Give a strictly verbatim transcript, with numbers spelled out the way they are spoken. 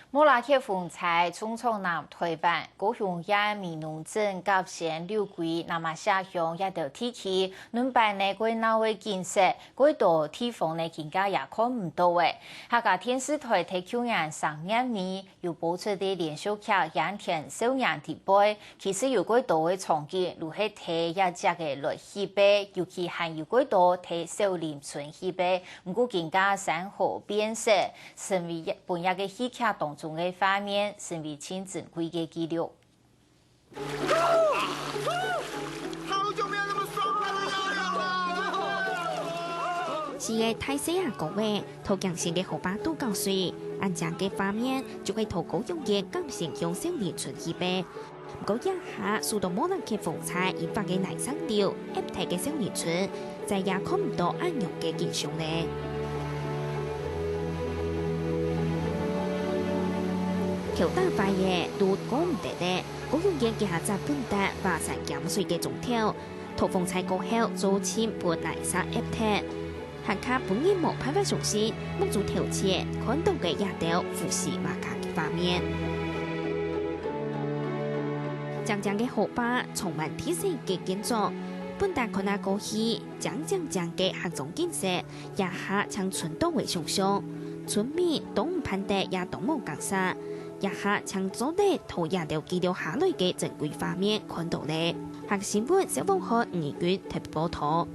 莫拉克風災重創南臺灣，高雄縣美濃鎮、甲仙、六龜、那瑪夏鄉這兜地區，輪班个蓋鬧个景色，蓋多地方呢今下也看毋到了。客家電視臺在舊年三月尾有播出个連續劇《鹽田少年》底背， 其實有蓋多个場景，就係在這跡个來翕个，尤其還有蓋多在小林村翕个。毋過今下山河變色，成為一，分這个戲劇當中个畫面，成為盡珍貴个記錄。好久沒有那麼爽快的游泳了。四个大細阿哥仔，在驚心个河壩肚搞水，恁靚个畫面，就係在高雄縣甲仙鄉小林村翕个。 毋過這下受到莫拉克風災引發个泥石流，壓忒个小林村，再也看毋到恁樣个景象了。橋打壞了，路過毋得了，高雄縣幾下隻本旦跋山減水个庄頭，在風災過後，做盡分泥石壓忒。 還較分人無辦法相信，目珠頭前看到个這兜烏漆嘛黑个畫面。靚靚个河壩，充滿地勢个建築，本旦看啊過去，靚靚靚个客庄景色，這下淨伸到會想像。村民當毋盼得也當無感受，這下淨做得在這兜記錄下來个珍貴畫面看到了。客新聞消防局吳怡君特別報導。